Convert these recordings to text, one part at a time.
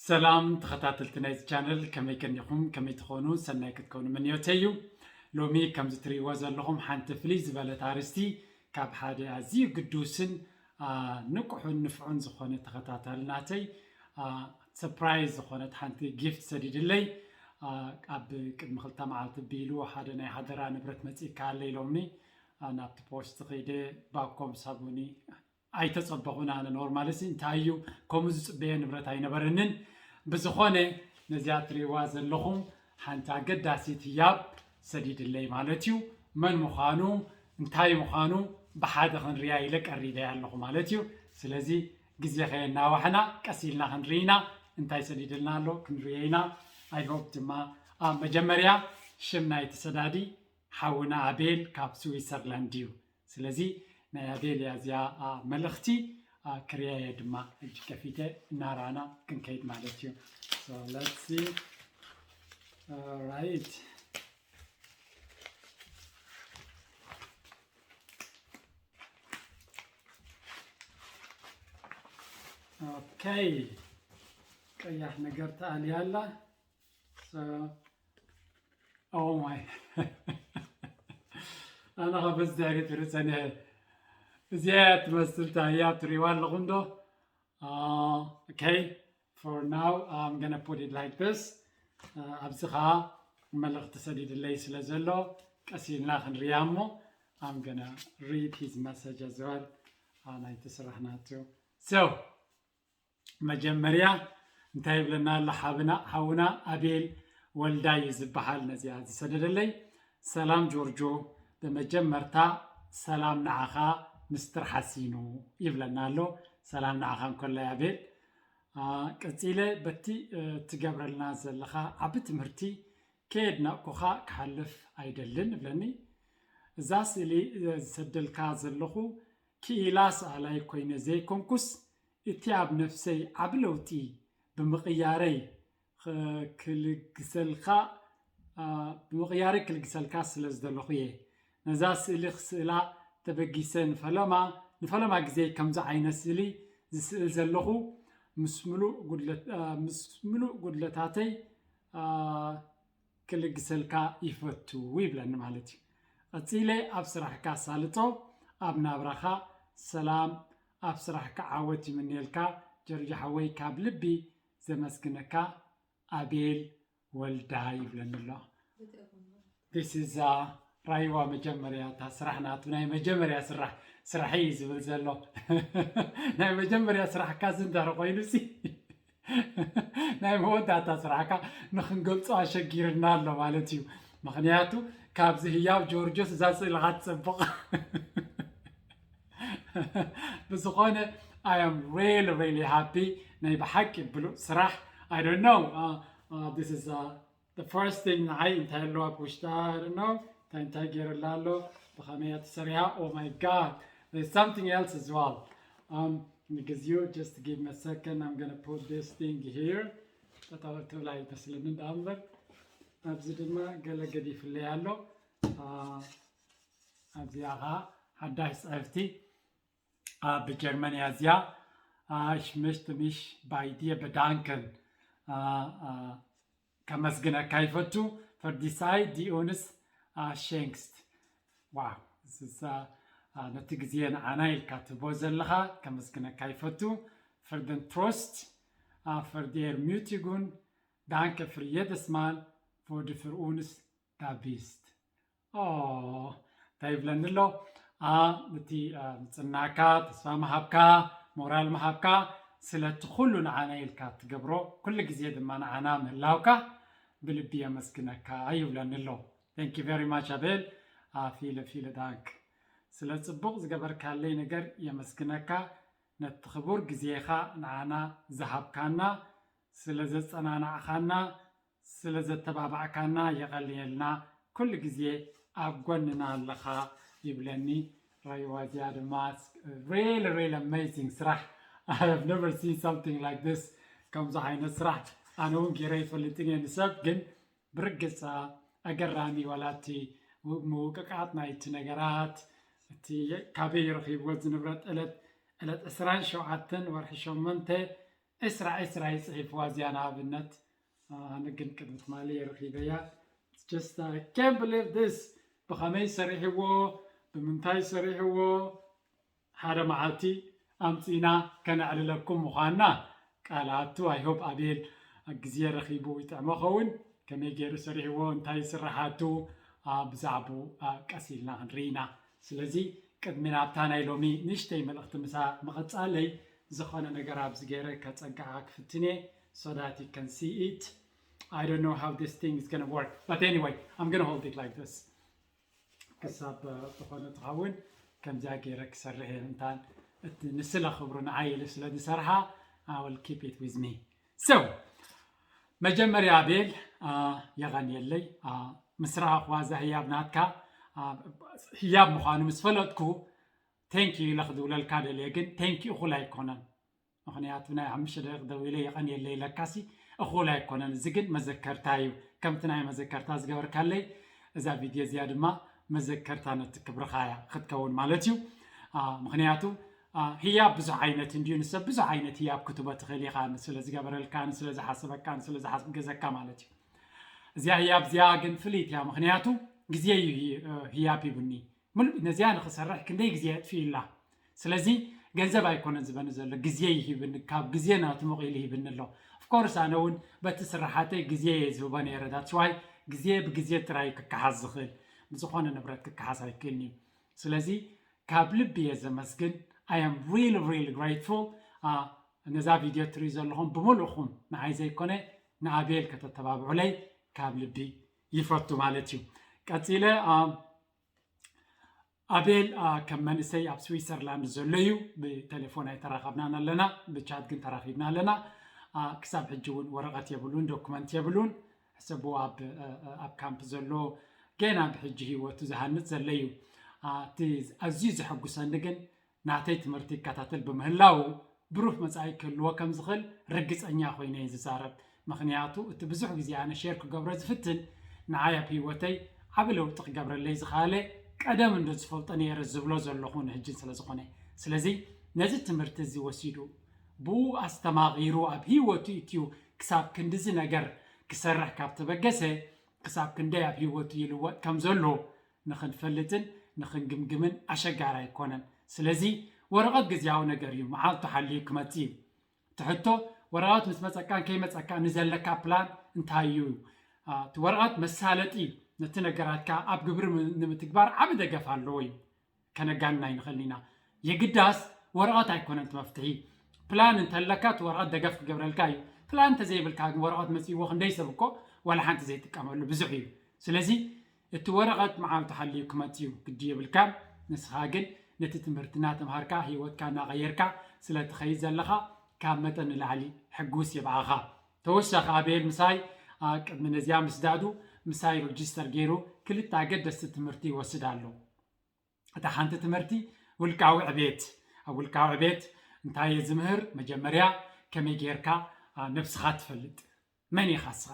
ሰላም ተኸታተልቲ ናይዚ ቻነል፣ ከመይ ቀኒኹም? ከመይ ትኾኑ? ሰናይ ክትኮኑ ምንዮተይ እዩ። ሎሚ ከምዚ ትርእይዎ ዘለኹም ሓንቲ ፍልይ ዝበለት ኣርእስቲ ካብ ሓደ ኣዝዩ ግዱስን፣ አ፣ ንቁሑን ንፍዑን ዝኾነ ተኸታታሊ ናተይ፣ አ፣ ሰርፕራይዝ ዝኾነት ሓንቲ ጊፍት ሰዲድለይ። አ፣ ኣብ ቅድሚ ክልተ መዓልቲ ቢሉ ሓደ ናይ ሓደራ ንብረት መጺእካ ኣለይ ኢሎምኒ። አ፣ ናብቲ ፖስት ኸይደ ባኮም ሳቡኒ ኣይተጸበኹን። ኣነ ኖርማሊ ሲ እንታይ እዩ ከምኡ ዝጽበዮ ንብረት ኣይነበረንን። ብዝኾነ ነዚኣ ትርእይዋ ዘለኹም ሓንቲ ኣገዳሲት ህያብ ሰዲድለይ ማለት እዩ። መን ምዃኑ እንታይ ምዃኑ ብሓደ ክንርያ ኢለ ቀሪበያ ኣለኹ ማለት እዩ። ስለዚ ግዜ ከየናዋሕና ቀስ ኢልና ክንርኢ ኢና። እንታይ ሰዲድልና ኣሎ ክንርዮ ኢና። I hope ድማ ኣብ መጀመርያ ሽም ናይቲ ሰዳዲ ሓውና ኣቤል ካብ ስዊሰርላንድ እዩ። ስለዚ ናይ ኣቤል እያ እዚኣ፣ አ፣ መልእኽቲ፣ አ፣ ክርያ እየ ድማ ሕጂ ከፊተ እናራና ክንከይድ ማለት እዩ። So let's see. All right. ኦኬ። ቀያሕ ነገር ተኣልያ ኣላ። So, oh my. ኣነ ኸ በዚ ድሕሪት ርእሰን እየ። እዚኣ እያ ትመስል ታያ ትሪዋ ኣለኹም ዶ? አ፣ okay. For now, I'm gonna put it like this. አ፣ ኣብዚ ኸዓ መልእኽቲ ሰዲድለይ ስለ ዘሎ ቀስ ኢልና ክንርያ እሞ I'm gonna read his message as well. አ፣ ናይቲ ስራሕ ናቱ። So, መጀመርያ እንታይ ይብለና ኣሎ ሓብና፣ ሓውና ኣቤል ወልዳይ እዩ ዝበሃል ነዚኣ ዝሰደደለይ። ሰላም ጆርጆ፣ ብመጀመርታ ሰላም ንዓኻ ምስትር ሓሲኑ ይብለና ኣሎ። ሰላም ንዓኻ እንኮላይ ኣቤል። አ፣ ቀጺለ በቲ፣ እ፣ ትገብረልና ዘለኻ ዓቢ ትምህርቲ ከየድነቕኩኻ ክሓልፍ ኣይደልን እብለኒ። እዛ ስእሊ፣ እ፣ ዝሰደልካ ዘለኹ ክኢላ ሰኣላይ ኮይነ ዘይኮንኩስ፣ እቲ ኣብ ነፍሰይ ዓቢ ለውጢ ብምቕያረይ ኽ-፣ ክልግሰልካ፣ አ፣ ብምቕያረይ ክልግሰልካ ስለ ዝደለኹ እየ። ነዛ ስእሊ ክስእላ ተበጊሰ ንፈለማ፣ ንፈለማ ግዜ ከምዚ ዓይነት ስእሊ ዝስእል ዘለኹ ምስ ምሉእ ጉድለት-፣ አ፣ ምስ ምሉእ ጉድለታተይ፣ አ፣ ክልግሰልካ ይፈቱ ይብለኒ ማለት እዩ። ቀጺለ ኣብ ስራሕካ ኣሳልጦ፣ ኣብ ናብራኻ ሰላም፣ ኣብ ስራሕካ ዓወት ይምነየልካ ጆርጆ ሓወይ፣ ካብ ልቢ ዘመስግነካ ኣቤል ወልዳ ይብለኒ ኣሎ። This is, uh, ራይዋ መጀመርያ እታ ስራሕ ናቱ ናይ መጀመርያ ስራሕ፣ ስራሕ እዩ ዝብል ዘሎ። ናይ መጀመርያ ስራሕካ እዚ እንድሕር ኮይኑ ሲ ናይ መወዳእታ ስራሕካ ንክንገልጾ ኣሸጊርና ኣሎ ማለት እዩ። ምኽንያቱ ካብዚ ህያብ ጆርጆስ እዛ ስእልኻ ትጸብቕ። ብዝኾነ I am really, really happy። ናይ ብሓቂ ብሉጽ ስራሕ። I don't know, uh, uh, this is, uh, the first thing ንዓይ እንታይ ኣሎ ኣብ ውሽጣ፣ I don't know፣ እንታይ እንታይ ገይርላ ኣሎ፣ ብኸመይ እያ ተሰሪሓ። Oh my God, there's something else as well. Um, ንግዚኡ, just give me a second, I'm gonna put this thing here. ጠጠው ትብል ኣይመስለኒ ደኣ እምበር፣ ኣብዚ ድማ ገለ ገዲፍለይ ኣሎ። አ፣ ኣብዚኣ ኸዓ ሓዳሽ ጽሕፍቲ፣ አ፣ ብጀርመን እያ እዚኣ። አ፣ ich möchte mich bei dir bedanken. አ፣ አ፣ ከመስግነካ ይፈቱ። Für die Zeit, die uns, አ፣ schenkst. ዋው፣ this is, አ፣ አ፣ ነቲ ግዜ ንዓና ኢልካ ትህቦ ዘለኻ ከመስግነካ ይፈቱ። Für den Trost, አ፣ für die Ermutigung, danke für jedes Mal, wo du für uns da bist. ኦ፣ እንታይ ይብለኒ ኣሎ? አ፣ እቲ፣ አ፣ ምጽናካ፣ ተስፋ ምሃብካ፣ ሞራል ምሃብካ፣ ስለቲ ኩሉ ንዓና ኢልካ ትገብሮ፣ ኩሉ ግዜ ድማ ንዓና ምህላውካ ብልቢ የመስግነካ ይብለኒ ኣሎ። Thank you very much ኣቤል። አ፣ ፊለ፣ ፊለ ዳንክ። ስለ ጽቡቕ ዝገበርካለይ ነገር የመስግነካ። ነቲ ክቡር ግዜኻ ንዓና ዝሃብካና፣ ስለ ዘጸናናዕኻና፣ ስለ ዘተባባዕካና የቐንየልና። ኩሉ ግዜ ኣብ ጎንና ኣለኻ ይብለኒ። ራይዋ እዚኣ ድማ really, really amazing ስራሕ። I have never seen something like this። ከምዚ ዓይነት ስራሕ ኣነ እውን ገይረ ይፈልጥን እየ ንሰብ፣ ግን ብርግጽ ኣገራሚ፣ ዋላ እቲ ምውቅቃጥ ናይቲ ነገራት፣ እቲ ካበይ ረኺብዎ ዝንብረት ዕለት፣ ዕለት ዕስራን ሸውዓተን ወርሒ ሸሞንተ ዕስራ ዕስራ እዩ ጽሒፍዋ እዚኣ ንኣብነት። ኣነ ግን ቅድሚ ትማሊ እየ ረኺበያ። It's just, I can't believe this። ብኸመይ ሰሪሕዎ፣ ብምንታይ ሰሪሕዎ፣ ሓደ መዓልቲ ኣምጺእና ከነዕልለኩም ምዃንና ቃል ኣቱ። I hope ኣቤል ግዜ ረኺቡ ይጥዕሞ ኸውን፣ ከመይ ገይሩ ሰሪሕዎ፣ እንታይ ስራሓቱ፣ ብዛዕባኡ ቀስ ኢልና ክንርኢ ኢና። ስለዚ ቅድሚ ናብታ ናይ ሎሚ ንእሽተይ መልእኽቲ ምሳ ምቕጻለይ፣ ዝኾነ ነገር ኣብዚ ገይረ ከጸግዓ ክፍትን እየ፣ so that you can see it. I don't know how this thing is gonna work, but anyway, I'm gonna hold it like this. ክሳብ ዝኾነ ትኸውን ከምዚኣ ገይረ ክሰርሕ እየ። እንታን እቲ ንስለ ክብሩ ንዓይ ኢሉ ስለ ዝሰርሓ፣ I will keep it with me. So መጀመርያ ኣቤል፣ የቐንየለይ። ምስ ረኣኹዋ እዛ ህያብ ናትካ ህያብ ምዃኑ ምስ ፈለጥኩ፣ thank you ኢለ ክድውለልካ ደልየ፣ ግን thank you እኹል ኣይኮነን። ምኽንያቱ ናይ ሓሙሽተ ደቂቕ ደዊለ የቐንየለይ ኢለካሲ እኹል ኣይኮነን። እዚ ግን መዘከርታ እዩ። ከምቲ ናይ መዘከርታ ዝገበርካለይ፣ እዛ ቪድዮ እዚኣ ድማ መዘከርታ ነቲ ክብርኻ እያ ክትከውን ማለት እዩ። ምኽንያቱ ህያብ ብዙሕ ዓይነት እንድዩ። ንሰብ ብዙሕ ዓይነት ህያብ ክትቦ ትኽእል ኢኻ፣ ንስለ ዝገበረልካ፣ ንስለ ዝሓሰበካ፣ ንስለ ዝሓገዘካ ማለት እዩ። እዚኣ ህያብ እዚኣ ግን ፍልይቲ እያ። ምኽንያቱ ግዜ እዩ ህያብ ሂቡኒ። ምሉእ ነዚኣ ንኽሰርሕ ክንደይ ግዜ የጥፍእላ። ስለዚ ገንዘብ ኣይኮነን ዝበኒ ዘሎ፣ ግዜ ይሂብኒ። ካብ ግዜ ናቱ መቒሉ ይሂብኒ ኣሎ። Of course ኣነ እውን በቲ ስራሓተይ ግዜ እየ ዝህቦ ነይረ። That's why ግዜ ብግዜ ጥራይ ክከሓስ ዝኽእል፣ ብዝኾነ ንብረት ክከሓስ ኣይክእልን እዩ። ስለዚ ካብ ልቢ እየ ዘመስግን። I am really really grateful። ነዛ ቪድዮ ትሪኡ ዘለኹም ብምሉእኹም ንዓይ ዘይኮነ ንኣቤል ከተተባብዑለይ ካብ ልቢ ይፈቱ ማለት እዩ። ቀጺለ ኣቤል ከም መንእሰይ ኣብ ስዊሰርላንድ ዘሎ እዩ። ብቴሌፎን ኣይተራኸብናን ኣለና፣ ብቻት ግን ተራኺብና ኣለና። ክሳብ ሕጂ እውን ወረቐት የብሉን፣ ዶኩመንት የብሉን። ሕሰቡ ኣብ ካምፕ ዘሎ፣ ገና ብሕጂ ህይወቱ ዝሃንጽ ዘሎ እዩ። እቲ ኣዝዩ ዘሐጉሰኒ ግን ናተይ ትምህርቲ ይከታተል ብምህላዉ ብሩህ መጻኢ ክህልዎ ከም ዝኽእል ርግጸኛ ኮይነ እየ ዝዛረብ። ምኽንያቱ እቲ ብዙሕ ግዜ ኣነ ሼር ክገብሮ ዝፍትን ንዓይ ኣብ ህይወተይ ዓቢ ለውጢ ክገብረለይ ዝኸኣለ ቀደም እንዶ ዝፈልጦ ነይረ ዝብሎ ዘለኹ ንሕጂ ስለ ዝኾነ። ስለዚ ነዚ ትምህርቲ እዚ ወሲዱ ብኡ ኣስተማቒሩ ኣብ ህይወቱ እትዩ ክሳብ ክንድዚ ነገር ክሰርሕ ካብ ተበገሰ ክሳብ ክንደይ ኣብ ህይወቱ ይልወጥ ከም ዘሎ ንኽንፈልጥን ንኽንግምግምን ኣሸጋሪ ኣይኮነን። ስለዚ ወረቐት ግዝያዊ ነገር እዩ፣ መዓልቱ ሓልዩ ክመጽእ እዩ። እቲ ሕቶ ወረቐት ምስ መጸካን ከይመጸካን ንዘለካ ፕላን እንታይ እዩ? እቲ ወረቐት መሳለጢ ነቲ ነገራትካ ኣብ ግብሪ ንምትግባር ዓቢ ደገፍ ኣለዎ እዩ። ከነጋንን ኣይንኽእልን ኢና። የግዳስ ወረቐት ኣይኮነን እቲ መፍትሒ። ፕላን እንተለካ እቲ ወረቐት ደገፍ ክገብረልካ እዩ። ፕላን እንተዘይብልካ ግን ወረቐት መጺእዎ ክንደይ ሰብ እኮ ዋላ ሓንቲ ዘይጥቀመሉ ብዙሕ እዩ። ስለዚ እቲ ወረቐት መዓልቱ ሓልዩ ክመጽእ እዩ፣ ግዲ የብልካን። ንስኻ ግን ነቲ ትምህርቲ እናተምሃርካ ህይወትካ እናቐየርካ ስለ ትኸይድ ዘለኻ ካብ መጠን ንላዕሊ ሕጉስ እየ ብኣኻ። ተወሳኺ ኣቤል ምሳይ ቅድሚ ነዚኣ ምስዳዱ ምሳይ ሬጅስተር ገይሩ ክልተ ኣገደስቲ ትምህርቲ ይወስድ ኣሎ። እታ ሓንቲ ትምህርቲ ውልቃዊ ዕቤት። ኣብ ውልቃዊ ዕቤት እንታይ እየ ዝምህር? መጀመርያ ከመይ ጌርካ ነብስኻ ትፈልጥ? መን ኢኻ ንስኻ?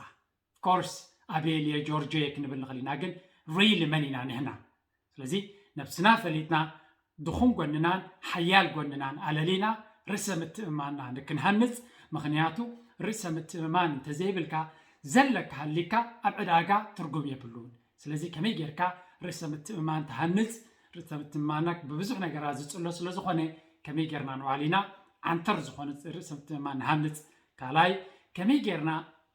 Of course ኣቤል እየ ጆርጆ እየ ክንብል ንኽእል ኢና፣ ግን really መን ኢና ንሕና? ስለዚ ነብስና ፈሊጥና ድኹም ጎንናን ሓያል ጎንናን ኣለሊና ርእሰ ምትእምማንና ንክንሃንጽ። ምኽንያቱ ርእሰ ምትእምማን እንተዘይብልካ ዘለካ ሃሊካ ኣብ ዕዳጋ ትርጉም የብሉን። ስለዚ ከመይ ጌርካ ርእሰ ምትእምማን ትሃንጽ? ርእሰ ምትእምማንና ብብዙሕ ነገራት ዝጽሎ ስለ ዝኾነ ከመይ ጌርና ንባዕሊና ዓንተር ዝኾነ ርእሰ ምትእምማን ንሃንጽ። ካልኣይ ከመይ ጌርና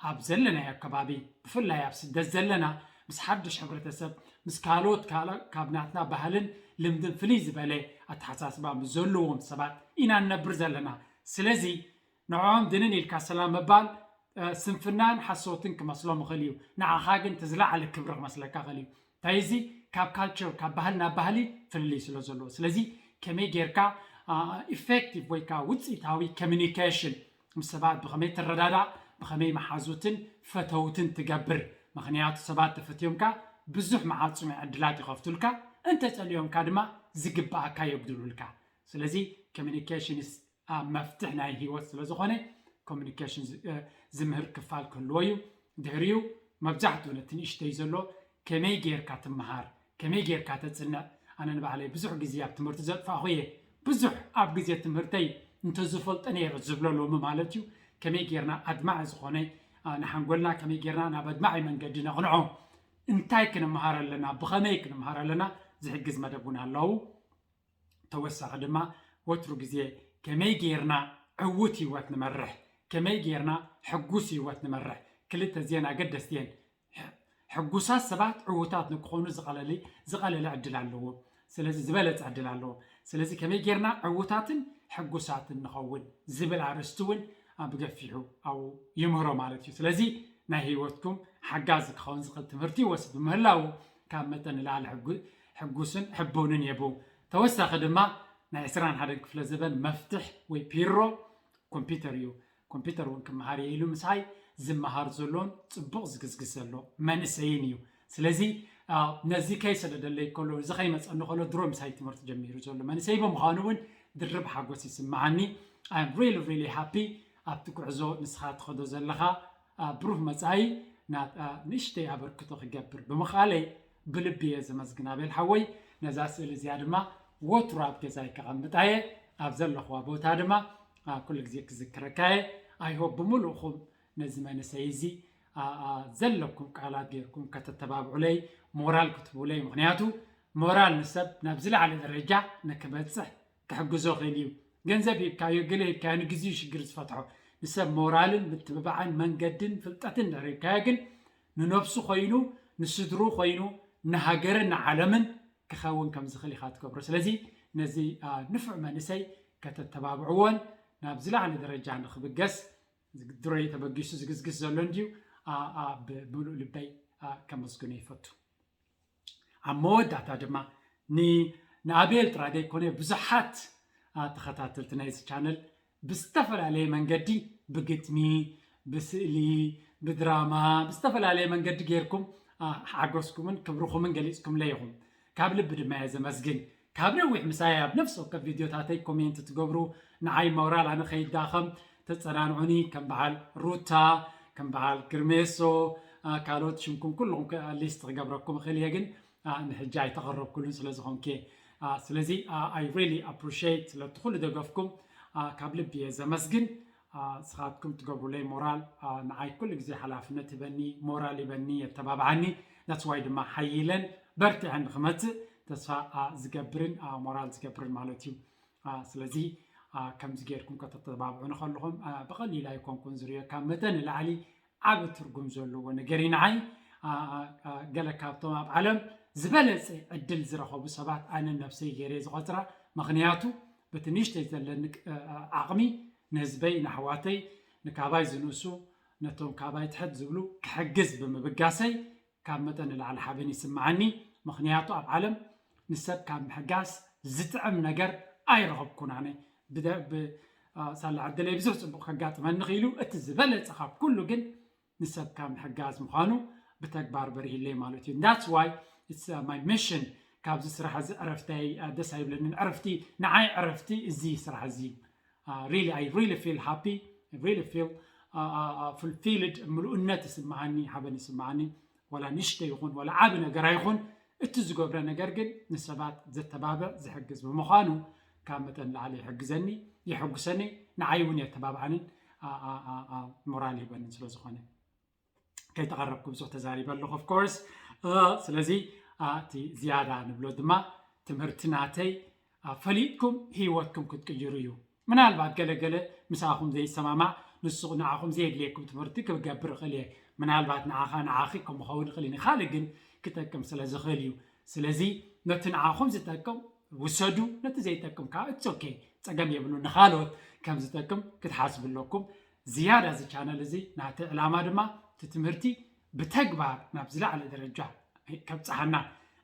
ኣብ ዘለናዮ ከባቢ ብፍላይ ኣብ ስደት ዘለና ምስ ሓድሽ ሕብረተሰብ ምስ ካልኦት ካልእ ካብ ናትና ባህልን ልምድን ፍልይ ዝበለ ኣተሓሳስባ ምስ ዘለዎም ሰባት ኢና ንነብር ዘለና። ስለዚ ንዕኦም ድንን ኢልካ ሰላም ምባል ስንፍናን ሓሶትን ክመስሎም ይኽእል እዩ። ንዓኻ ግን እቲ ዝለዓለ ክብሪ ክመስለካ ይኽእል እዩ። እንታይ እዚ ካብ ካልቸር ካብ ባህሊ ናብ ባህሊ ፍልልይ ስለ ዘለዎ። ስለዚ ከመይ ጌርካ ኢፌክቲቭ ወይ ከዓ ውፅኢታዊ ኮሚኒኬሽን ምስ ሰባት ብኸመይ ትረዳዳእ፣ ብኸመይ መሓዙትን ፈተውትን ትገብር። ምኽንያቱ ሰባት ተፈትዮምካ ብዙሕ መዓፅሚ ዕድላት ይኸፍቱልካ፣ እንተፀሊኦምካ ድማ ዝግባኣካ የጉድሉልካ። ስለዚ ኮሚኒኬሽን መፍትሕ ናይ ህይወት ስለ ዝኾነ ኮሚኒኬሽን ዝምህር ክፋል ክህልዎ እዩ። ድሕሪኡ መብዛሕትኡ ነቲ ንእሽተይ ዘሎ ከመይ ጌርካ ትመሃር፣ ከመይ ጌርካ ተጽንዕ። ኣነ ንባዕለይ ብዙሕ ግዜ ኣብ ትምህርቲ ዘጥፋእኹ እየ። ብዙሕ ኣብ ግዜ ትምህርተይ እንተዝፈልጦ ነይረ ዝብሎ ሎሚ ማለት እዩ ከመይ ጌርና ኣድማዒ ዝኾነ ንሓንጎልና ከመይ ጌርና ናብ ኣድማዒ መንገዲ ነቕንዖ፣ እንታይ ክንምሃር ኣለና፣ ብኸመይ ክንምሃር ኣለና ዝሕግዝ መደብ እውን ኣለዉ። ተወሳኺ ድማ ወትሩ ግዜ ከመይ ጌርና ዕዉት ህይወት ንመርሕ፣ ከመይ ጌርና ሕጉስ ህይወት ንመርሕ። ክልተ እዚአን ኣገደስቲ እየን። ሕጉሳት ሰባት ዕዉታት ንክኾኑ ዝቐለለ ዕድል ኣለዎም። ስለዚ ዝበለፀ ዕድል ኣለዎም። ስለዚ ከመይ ጌርና ዕዉታትን ሕጉሳትን ንኸውን ዝብል ኣርእስቲ እውን ብገፊሑ ኣብኡ ይምህሮ ማለት እዩ። ስለዚ ናይ ህይወትኩም ሓጋዚ ክኸውን ዝኽእል ትምህርቲ ይወስድ ብምህላው ካብ መጠን ንላዕሊ ሕጉስን ሕቡንን የቡ። ተወሳኺ ድማ ናይ ዕስራን ሓደን ክፍለ ዘበን መፍትሕ ወይ ፒሮ ኮምፒውተር እዩ። ኮምፒውተር እውን ክመሃር እየ ኢሉ ምሳይ ዝመሃር ዘሎን ፅቡቕ ዝግዝግዝ ዘሎ መንእሰይን እዩ። ስለዚ ነዚ ከይሰደደለይ ከሎ እዚ ከይመፀኒ ከሎ ድሮ ምሳይ ትምህርቲ ጀሚሩ ዘሎ መንእሰይ ብምዃኑ እውን ድርብ ሓጎስ ይስምዓኒ። I'm really really happy። ኣብቲ ጉዕዞ ንስኻ ትኸዶ ዘለኻ ብሩህ መፃኢ ንእሽተይ ኣበርክቶ ክገብር ብምኽኣለይ ብልቢ እየ ዘመስግን ኣቤል ሓወይ። ነዛ ስእሊ እዚኣ ድማ ወትሩ ኣብ ገዛይ ከቐምጣ እየ። ኣብ ዘለኽዋ ቦታ ድማ ኩሉ ግዜ ክዝክረካ እየ። I hope ብምሉእኹም ነዚ መንእሰይ እዚ ዘለኩም ቃላት ጌርኩም ከተተባብዑለይ፣ ሞራል ክትህቡለይ። ምኽንያቱ ሞራል ንሰብ ናብ ዝለዓለ ደረጃ ንክበፅሕ ክሕግዞ ይኽእል እዩ። ገንዘብ ሂብካዮ፣ ገለ ሂብካዮ፣ ንግዜኡ ሽግር ዝፈትሖ። ንሰብ ሞራልን ምትብባዕን መንገድን ፍልጠትን እንድሕር ሂብካዮ ግን ንነብሱ ኮይኑ፣ ንስድርኡ ኮይኑ፣ ንሃገርን ንዓለምን ክኸውን ከም ዝኽእል ኢኻ ትገብሮ። ስለዚ ነዚ ንፉዕ መንእሰይ ከተተባብዕዎን ናብ ዝለዓለ ደረጃ ንክብገስ ድሮይ ተበጊሱ ዝግዝግስ ዘሎ እንድዩ ብምሉእ ልበይ ከመስግኖ ይፈቱ። ኣብ መወዳእታ ድማ ንኣቤል ጥራይ ዘይኮነ ብዙሓት ተኸታተልቲ ናይዚ ቻነል ብዝተፈላለየ መንገዲ ብግጥሚ ብስእሊ ብድራማ ብዝተፈላለየ መንገዲ ጌርኩም ሓጎስኩምን ክብርኹምን ገሊፅኩምለይ ኢኹም። ካብ ልቢ ድማ እየ ዘመስግን። ካብ ነዊሕ ምሳይ ኣብ ነፍሲ ወከፍ ቪድዮታተይ ኮሜንት ትገብሩ ንዓይ ሞራል ኣነ ከይዳኸም ተፀናንዑኒ ከም በዓል ሩታ ከም በዓል ግርሜሶ ካልኦት ሽምኩም ኩልኹም ሊስት ክገብረኩም እኽእል እየ ግን ንሕጂ ኣይተቐረብኩሉን ስለ ዝኾንኩ እየ። ስለዚ I really appreciate ስለቲ ኩሉ ደገፍኩም ካብ ልቢ እየ ዘመስግን። ስኻትኩም ትገብሩለይ ሞራል ንዓይ ኩሉ ግዜ ሓላፍነት ይበኒ ሞራል ይበኒ የተባብዓኒ። That's why ድማ ሓይለን በርቲዐን ንክመፅእ ተስፋ ዝገብርን ሞራል ዝገብርን ማለት እዩ። ስለዚ ከምዚ ጌርኩም ከተተባብዑ ንከለኹም ብቐሊል ኣይኮንኩን ዝሪኦ ካብ መጠን ንላዕሊ ዓቢ ትርጉም ዘለዎ ነገር እዩ ንዓይ። ገለ ካብቶም ኣብ ዓለም ዝበለፀ ዕድል ዝረኸቡ ሰባት ኣነ ነብሰይ ገይረ ዝቆፅራ። ምኽንያቱ በቲ ንእሽተይ ዘለኒ ዓቕሚ ንህዝበይ ንኣሕዋተይ ንካባይ ዝንእሱ ነቶም ካባይ ትሕት ዝብሉ ክሕግዝ ብምብጋሰይ ካብ መጠን ንላዕሊ ሓበን ይስምዓኒ። ምኽንያቱ ኣብ ዓለም ንሰብ ካብ ምሕጋስ ዝጥዕም ነገር ኣይረኸብኩን ኣነ። ሳላ ዕድለይ ብዙሕ ፅቡቕ ከጋጥመኒ ክኢሉ እቲ ዝበለፀ ካብ ኩሉ ግን ንሰብ ካብ ምሕጋዝ ምዃኑ ብተግባር በሪህለይ ማለት እዩ። That's why it's my mission። ካብዚ ስራሕ እዚ ዕረፍተይ ደስ ኣይብለንን። ዕረፍቲ ንዓይ ዕረፍቲ እዚ ስራሕ እዚ really I really feel happy really feel fulfilled ምሉእነት ይስምዓኒ ሓበን ይስምዓኒ። ወላ ንእሽተይ ይኹን ወላ ዓቢ ነገር ኣይኹን እቲ ዝገብረ ነገር ግን ንሰባት ዘተባብዕ ዝሕግዝ ብምዃኑ ካብ መጠን ላዕሊ ይሕግዘኒ የሐጉሰኒ። ንዓይ እውን የተባብዓንን ሞራል ይህበንን ስለ ዝኾነ ከይተቐረብኩ ብዙሕ ተዛሪበ ኣለኹ of course። ስለዚ እቲ ዝያዳ ንብሎ ድማ ትምህርቲ ናተይ ፈሊጥኩም ህይወትኩም ክትቅይሩ እዩ። ምናልባት ገለገለ ምሳኹም ዘይሰማማዕ ንሱ ንዓኹም ዘየድልየኩም ትምህርቲ ክገብር እኽእል እየ። ምናልባት ንዓኻ ንዓኺ ከምኸውን እኽእል እዩ ንኻልእ ግን ክጠቅም ስለ ዝኽእል እዩ። ስለዚ ነቲ ንዓኹም ዝጠቅም ውሰዱ፣ ነቲ ዘይጠቅም ከዓ it's okay፣ ፀገም የብሉ። ንኻልኦት ከም ዝጠቅም ክትሓስቡ ኣለኩም። ዝያዳ እዚ ቻነል እዚ ናቲ ዕላማ ድማ እቲ ትምህርቲ ብተግባር ናብ ዝለዓለ ደረጃ ከብፅሓና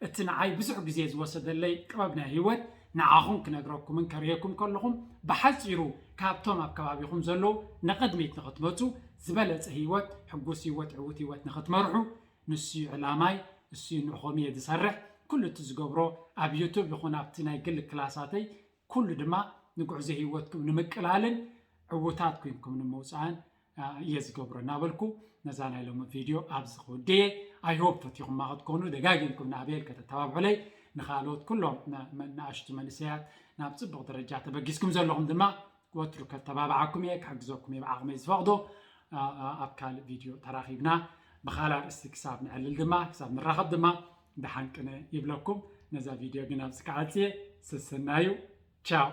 እቲ ንዓይ ብዙሕ ግዜ ዝወሰደለይ ጥበብ ናይ ህይወት ንዓኹም ክነግረኩምን ከርእየኩም ከለኹም ብሓፂሩ ካብቶም ኣብ ከባቢኹም ዘለዉ ንቕድሚት ንኽትመፁ ዝበለፀ ህይወት ሕጉስ ህይወት ዕዉት ህይወት ንኽትመርሑ ንሱ እዩ ዕላማይ። እሱ እዩ ንዕኹም እየ ዝሰርሕ። ኩሉ እቲ ዝገብሮ ኣብ ዩቱብ ይኹን ኣብቲ ናይ ግል ክላሳተይ ኩሉ ድማ ንጉዕዞ ህይወትኩም ንምቅላልን ዕዉታት ኮይንኩም ንምውፃእን እየ ዝገብሮ እናበልኩ ነዛ ናይ ሎሚ ቪድዮ ኣብዚ ክውድየ። I hope ፈቲኹማ ክትኮኑ ደጋጊምኩም ንኣቤል ከተተባብዑለይ ንካልኦት ኩሎም ንኣሽቱ መንእሰያት ናብ ፅቡቕ ደረጃ ተበጊስኩም ዘለኹም ድማ ወትሩ ከተባብዓኩም እየ፣ ክሕግዘኩም እየ ብዓቕመይ ዝፈቕዶ። ኣብ ካልእ ቪድዮ ተራኺብና ብኻልእ ኣርእስቲ ክሳብ ንዕልል ድማ ክሳብ ንራኸብ ድማ ደሓን ቅነ ይብለኩም። ነዛ ቪድዮ ግን ኣብዚ ክዓጽየ። ሰሰናዩ። ቻው።